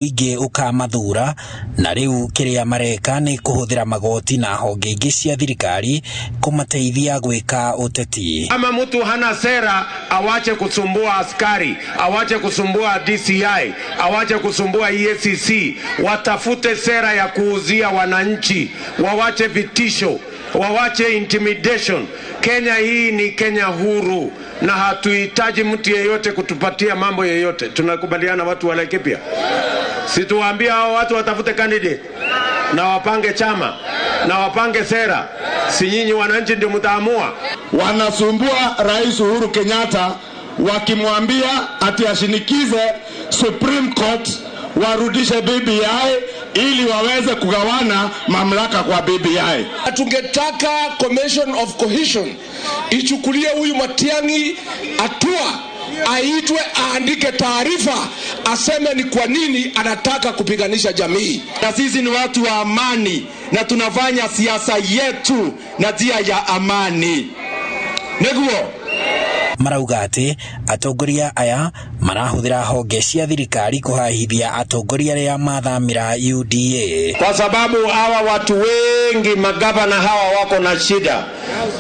Mũingĩ ũkamathuura na rĩu kĩrĩa mareka nĩ kũhũthĩra magoti na honge ingĩ cia thirikari kũmateithia gwĩka ũteti. Kama mtu hana sera, awache kusumbua askari, awache kusumbua DCI, awache kusumbua EACC. Watafute sera ya kuuzia wananchi, wawache vitisho, wawache intimidation. Kenya hii ni Kenya huru na hatuhitaji mtu yeyote kutupatia mambo yeyote. Tunakubaliana watu wa Laikipia? Si tuwaambie hao watu watafute candidate na wapange chama na wapange sera, si nyinyi wananchi ndio mtaamua? Wanasumbua Rais Uhuru Kenyatta wakimwambia ati ashinikize Supreme Court warudishe BBI ili waweze kugawana mamlaka kwa BBI. Tungetaka Commission of Cohesion ichukulie huyu Matiang'i hatua, aitwe aandike taarifa, aseme ni kwa nini anataka kupiganisha jamii. Na sisi ni watu wa amani na tunafanya siasa yetu na njia ya amani. Niguo Marauga atĩ atongoria aya marahũthĩra honge cia thirikari kũhahithia atongoria arĩa mathamĩra UDA. Kwa sababu hawa watu wengi magavana hawa wako na shida,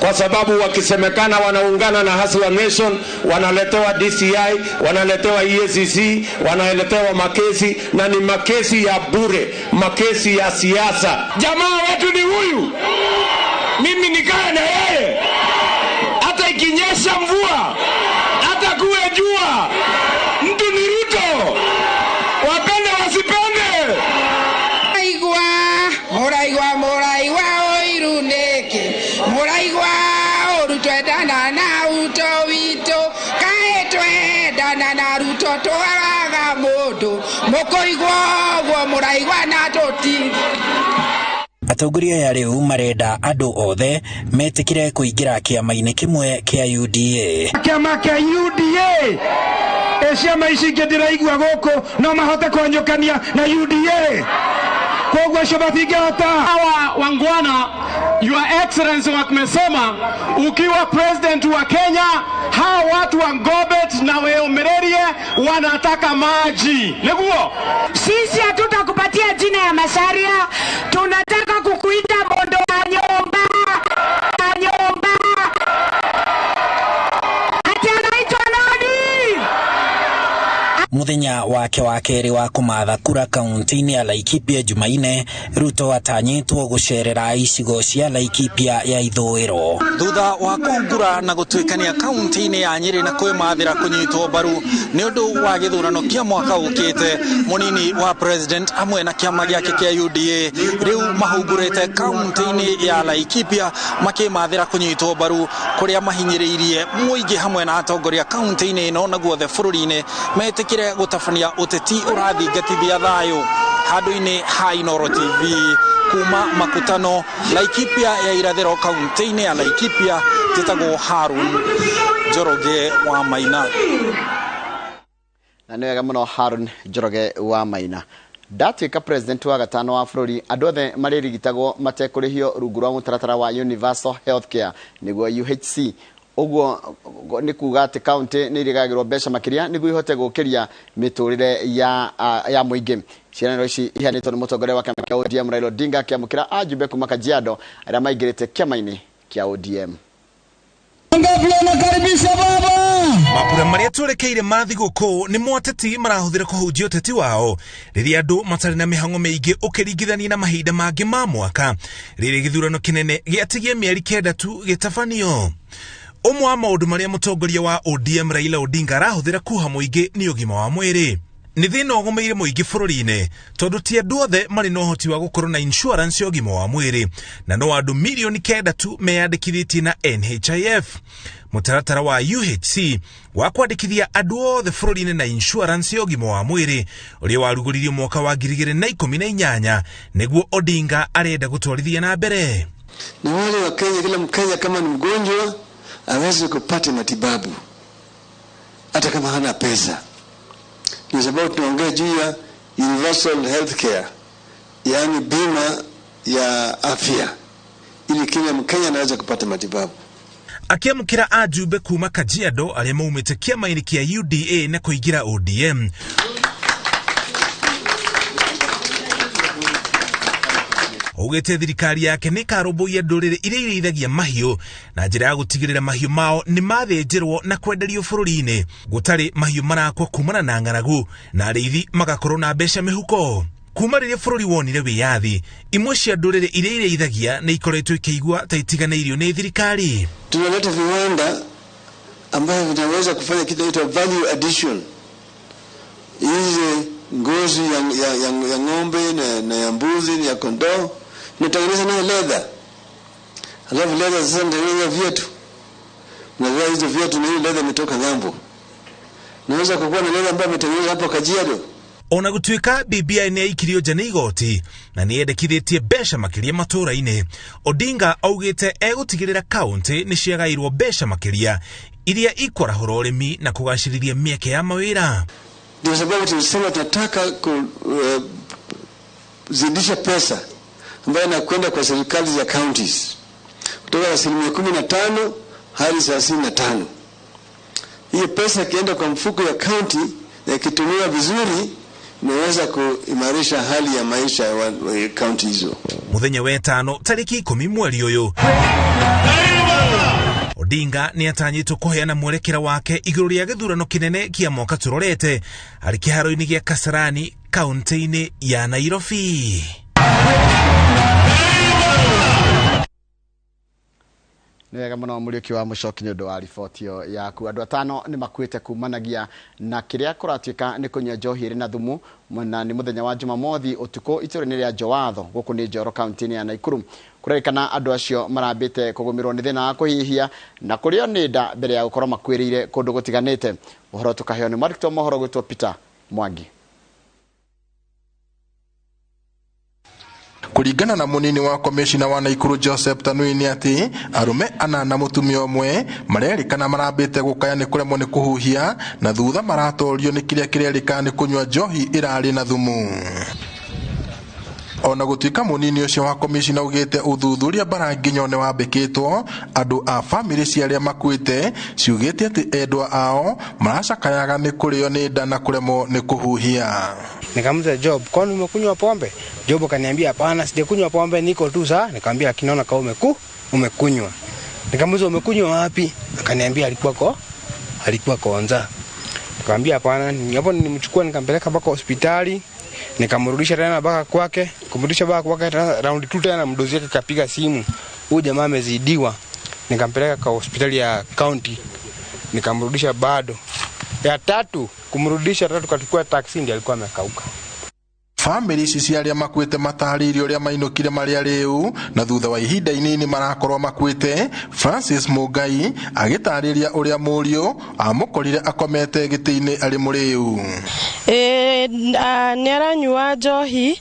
kwa sababu wakisemekana wanaungana na Hustler Nation wanaletewa DCI, wanaletewa EACC, wanaletewa makesi, na ni makesi ya bure, makesi ya siasa. Jamaa wetu ni huyu, mimi nikae na yeye hata ikinyesha mvua, hata kuwe jua, mtu ni Ruto, wapende wasipende. Mũraigua, mũraigua, mũraigua ũiru nĩkĩ? Mũraigua ũru twendana na Ruto witũ, kaĩ twendana na Ruto twagaga mũndũ, mũkũigua ũguo mũraigua na tũti. Atongoria aya rĩu marenda andũ othe metĩkĩre kũingĩra kĩama-inĩ kĩmwe kĩa UDA. Kĩama kĩa UDA ĩ ciama ici ingĩ ndĩraigua gũkũ no mahote kũnyũkania na UDA, koguo acio matingĩhota. Hawa wangwana, Your Excellency, wamesema ukiwa president wa Kenya, hawa watu wa Ngobet na Weomererie wanataka maji. Niguo Sisi hatutakupatia jina ya Macharia, tunataka kukuita mondo wa nyumba, wa nyumba. Ati anaitwa nani? Muthenya wake wa kerĩ wa kũmatha kura kaunti-inĩ ya Laikipia Jumaine, Ruto atanyĩtwo gũcerera icigo cia Laikipia ya ithũĩro. Thutha wa kũhungura na gũtuĩkania kaunti-inĩ ya Nyĩrĩ na kwĩmathĩra kũnyitwo mbaru nĩ ũndũ wa gĩthurano kĩa mwaka ũkĩte, mũnini wa president hamwe na kĩama gĩake kĩa UDA rĩu mahungurĩte kaunti-inĩ ya Laikipia makĩmathĩra kũnyitwo mbaru kũrĩa mahinyĩrĩirie mũingĩ hamwe na atongoria kaunti-inĩ ĩno na guothe bũrũri-inĩ metĩkĩre gũtabania ũteti ũrathingatithia thayũ. Handũ-inĩ ha Inooro TV kuma Makutano, Laikipia ya irathĩro, kaunti-inĩ ya Laikipia, njĩtagwo Harun Njoroge wa Maina. Na nĩ wega mũno Harun Njoroge wa Maina. Ndatuĩka president wa gatano wa bũrũri, andũ othe marĩrigitagwo matekũrĩhio rungu rwa mũtaratara wa Universal Healthcare nĩguo UHC. Ũguo nĩ kuga atĩ kaunti nĩ irĩgagĩrwo mbeca makĩria nĩguo ihote gũkĩria mĩtũrĩre ya mũingĩ. Ciĩranĩro ici iheanĩtwo nĩ mũtongoria wa kĩama kĩa ODM Raila Odinga akĩamũkĩra ajumbe kuma Kajiado arĩa maingĩrĩte kĩama-inĩ kĩa ODM. Ngapi wanakaribisha baba? Mambura marĩa twerekeire ma thigũkũ nĩ mo ateti marahũthĩra kũhunjia ũteti wao rĩrĩa andũ matarĩ na mĩhang'o mĩingĩ ũkĩringithania na mahinda mangĩ ma mwaka, rĩrĩ gĩthurano kĩnene gĩatigie mĩeri 9 tu gĩtabanio. Ũmwe wa maũndũ marĩa mũtongoria wa ODM Raila Odinga arahũthĩra kuha mũingĩ nĩ ũgima wa mwĩrĩ. Nĩ thĩna ũgũmĩire mũingĩ bũrũri-inĩ tondũ ti andũ othe marĩ na ũhoti wa gũkorwo na insurance ya ũgima wa mwĩrĩ, na no andũ mirioni 9 tu meyandĩkithĩtie na NHIF. Mũtaratara wa UHC wa kwandĩkithia andũ othe bũrũri-inĩ na insurance ya ũgima wa mwĩrĩ ũrĩa warugũririo mwaka wa 2018 nĩguo Odinga arenda gũtwarithia na mbere. Ni wale wa Kenya, kila Mkenya kama ni mgonjwa aweze kupata matibabu hata kama hana pesa. Ni sababu tunaongea juu ya universal healthcare, yaani bima ya afya, ili kila Mkenya anaweza kupata matibabu. Akĩamũkĩra ajumbe kuma Kajiado arĩa maumĩte kĩama-inĩ kĩa UDA na kũingĩra ODM. Augĩte thirikari yake nĩ ĩkarũmbũiya ndũrĩrĩ iria irĩithagia mahiũ na njĩra ya gũtigĩrĩra mahiũ mao nĩ mathĩnjĩrwo na kwenderio bũrũri-inĩ, gũtarĩ mahiũ marakwa kumana na ng'aragu na arĩithi magakorwo na mbeca mĩhuko. Kuma rĩrĩa bũrũri wonire wĩyathi, imwe cia ndũrĩrĩ iria irĩithagia nĩ ikoretwo ikĩigua ta itiganĩirio nĩ thirikari. Tunaleta viwanda ambavyo vinaweza kufanya kitu inaitwa value addition. Hizi ngozi ya ng'ombe na ya mbuzi na ya kondoo tunatengeneza nayo leather. Alafu leather sasa tunatengeneza viatu. Na hizo viatu na hiyo leather imetoka ng'ambo. Naweza kukuwa na leather ambayo imetengenezwa hapo Kajiado. Ona gũtuĩka BBI nĩ yaikirio nja nĩ igoti na nĩ yendekithĩtie mbeca makĩria matũũra-inĩ, Odinga augĩte egũtigĩrĩra kaũntĩ nĩ ciagairwo mbeca makĩria iria ikwarahũra ũrĩmi na kũgacĩrithia mĩeke ya mawĩra. Ndio sababu tulisema tunataka kuzidisha pesa ambayo inakwenda kwa serikali za counties kutoka 15% hadi 35. Hiyo pesa ikienda kwa mfuko ya county na ikitumiwa vizuri inaweza kuimarisha hali ya maisha ya county hizo. Muthenya wetano tariki 10 mweri uyu, Odinga nĩ atanyĩtwo kũheana mwerekera wake igũrũ rĩa gĩthurano kĩnene kĩa mwaka tũrorete arĩ kĩharo-inĩ gĩa Kasarani kaunti-inĩ ya Nairobi. Nĩ wega mũno Mũriũki wa Mũcoki nĩ ũndũ wa riboti ĩyo yaku. Andũ atano nĩ makuĩte kumanagia na kĩrĩa kũratuĩka nĩ kũnyua njohi ĩrĩ na thumu, na nĩ mũthenya wa Jumamothi ũtukũ itũũra-inĩ rĩa Njowatho gũkũ nĩ Njoro kaunti-inĩ ya Nakuru. Kũrerĩkana andũ acio marambĩte kũgũmĩrwo nĩ thĩna wa kũhihia na kũrĩo nĩ nda mbere ya gũkorwo makuĩrĩire kũndũ gũtiganĩte. Ũhoro tũkaheo nĩ mwandĩki wa mohoro gwĩtwo Peter Mwangi. Kuringana na munini wa komishina wa Nakuru Joseph Tanui ni ati arume anana mutumia umwe marerikana marambite gukaya ni kuremwo ni kuhuhia na thutha maratorio ni kiria kirerikana ni kunywa njohi irari na thumu. Ona gutuika munini ucio wa komishina ugite uthuthuria bara nginyo ni wambikitwo, andu a family cia aria makuite ciugite ati endwa ao maracakayaga ni kurio ni nda na kuremwo ni kuhuhia. Nikamuuliza Job, kwani umekunywa pombe? Job akaniambia hapana, sijakunywa pombe, niko tu sawa. Nikamwambia lakini naona kama umekunywa. Nikamuuliza umekunywa wapi? Akaniambia alikuwa Konza. Nikamwambia hapana, hapo nilimchukua nikampeleka mpaka hospitali. Nikamrudisha tena mpaka kwake, kumrudisha mpaka kwake round 2 tena mdozi wake kapiga simu, huyu jamaa amezidiwa. Nikampeleka kwa hospitali ya county, nikamrudisha bado. Ya tatu kumrudisha tatu kachukua taxi ndiye alikuwa amekauka. Family ici cia aria makuite matarĩirio ũrĩa mainũkire marĩ arĩu na thutha wa ihinda inini marakorwo makuĩte. Francis Mungai agĩtarĩria ũrĩa mũriũ amũkorire akomete gĩtĩ-inĩ arĩ mũrĩu. Nĩ aranyua njohi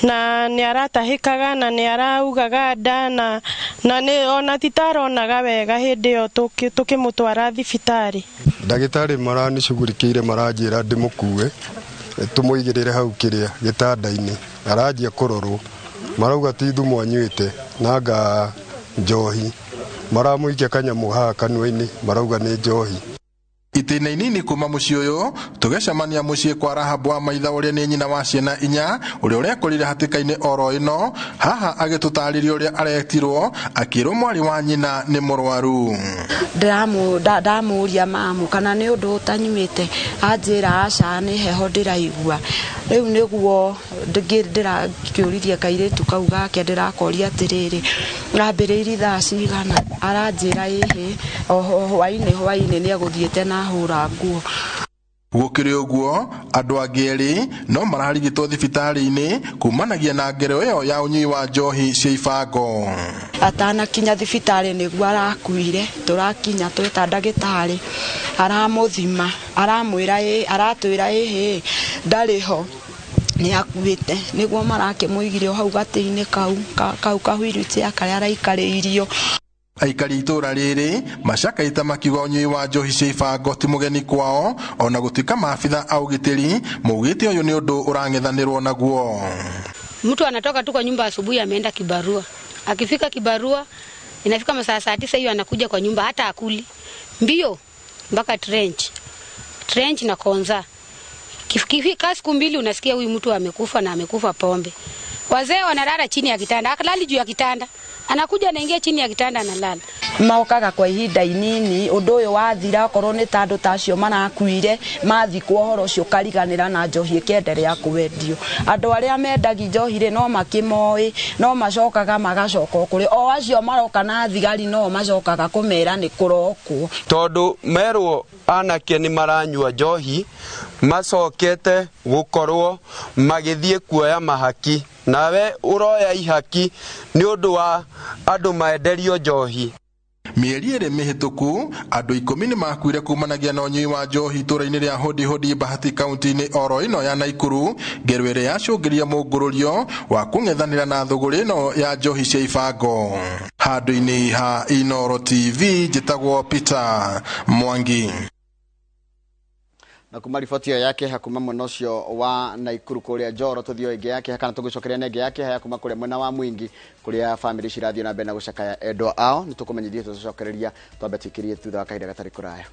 na nĩ aratahĩkaga na nĩ araugaga nda na nĩ ona titaronaga wega hĩndĩ ĩyo tũkĩmũtwara thibitarĩ. Ndagĩtarĩ maranicugurikĩire maranjĩra ndĩmũkue tumuigirire hau kiria gitanda-inĩ, aranjia kũrorwo, marauga ti thumu anyuĩte nanga njohi, maramũikia kanyamũ haha kanua-inĩ marauga nĩ njohi. Itĩna inini kuma mũciĩ ũyũ tũgĩcemania mũciĩ kwa Rahabu wa Maitha ũrĩa nĩ nyina wa ciana inya ũrĩa ũrekorire hatĩka-inĩ oro ĩno haha agĩtũtarĩria ũrĩa aretirwo akĩrwo mwarĩ wa nyina nĩ mũrwaru. Ndamũria mamu kana nĩ ũndũ ũtanyuĩte, anjĩra aca nĩ heho ndĩraigua. Rĩu nĩguo ndĩrakĩũririe kairĩtu kau gake ndĩrakoria atĩrĩrĩ, ambĩrĩirie thaa cigana, aranjĩra ĩhĩ o hwainĩ hwainĩ nĩ egũthiĩte na hũra nguo. Gũkĩrĩ ũguo andũ angĩ erĩ no mararigitwo thibitarĩ-inĩ kumanagia na ngero ĩyo ya ũnyui wa njohi cia ibango. Atanakinya thibitarĩ nĩguo arakuire, tũrakinya tweta ndagĩtarĩ aramũthima, aramwĩra ĩ, aratwĩra ĩhĩ ndarĩ ho nĩ akuĩte, nĩguo marakĩmũigire o hau gatĩ-inĩ kau ka wheelchair karĩa araikarĩirio. Aikari itũra rĩrĩ macakaita makiuga ũnyui wa njohi cia ibango ti mũgeni kwao ona gũtuĩka maabitha a ũgitĩri maugĩte ũyũ nĩ ũndũ ũrang'ethanĩrwo naguo. Mtu anatoka tu kwa nyumba asubuhi ameenda kibarua, akifika kibarua inafika masaa saa 9 hiyo anakuja kwa nyumba hata akuli, mbio mpaka trench na Konza. Kifika siku mbili unasikia huyu mtu amekufa na amekufa pombe. Wazee wanalala chini ya kitanda, akalali juu ya kitanda, anakuja anaingia chini ya kitanda analala. Maokaga kwa ihinda inini undu uyu wathira okorwo ni ta andu ta acio marakuire mathikwo ũhoro ũcio ũkariganĩra na njohi ĩkĩenderea kwendio. Andũ arĩa mendagi njohi rĩ no makĩmoĩ, no macokaga magacoka kũrĩ o acio maroka na thigari, no macokaga kũmera nĩ kũrokwo. Tondu merwo anake nĩ maranyua njohi macokete gũkorwo magĩthiĩ kuoya mahaki, nawe ũroya ihaki nĩ ũndũ wa andũ maenderio njohi. Mĩeri ĩrĩ mĩhĩtũku andũ 10 nĩ makuire kumanagia na ũnyui wa njohi itũũra-inĩ rĩa Hodi Hodi Bahati kaunti-inĩ oro ĩno ya Naikuru, ngero ĩrĩa yacũngĩria mũngũrũrio wa kũng'ethanĩra na thũgũrĩ ĩno ya njohi cia ibango. Handũ-inĩ ha Inooro TV njĩtagwo Peter Mwangi. Na kuma riboti ĩyo ya kĩeha kuma mwena ũcio wa Naikuru kũrĩa Njoro, tũthiĩ ĩngĩ ya kĩeha kana tũgĩcokeria na ĩngĩ ya kĩeha ya kuma kũrĩa mwena wa Mwingi kũrĩa famĩlĩ cirathiĩ na mbere na gũcakaya endwa ao. Nĩ tũkũmenyithia tũcokereria twambe tũikĩrie thutha wa kahinda gatarĩ kũraya.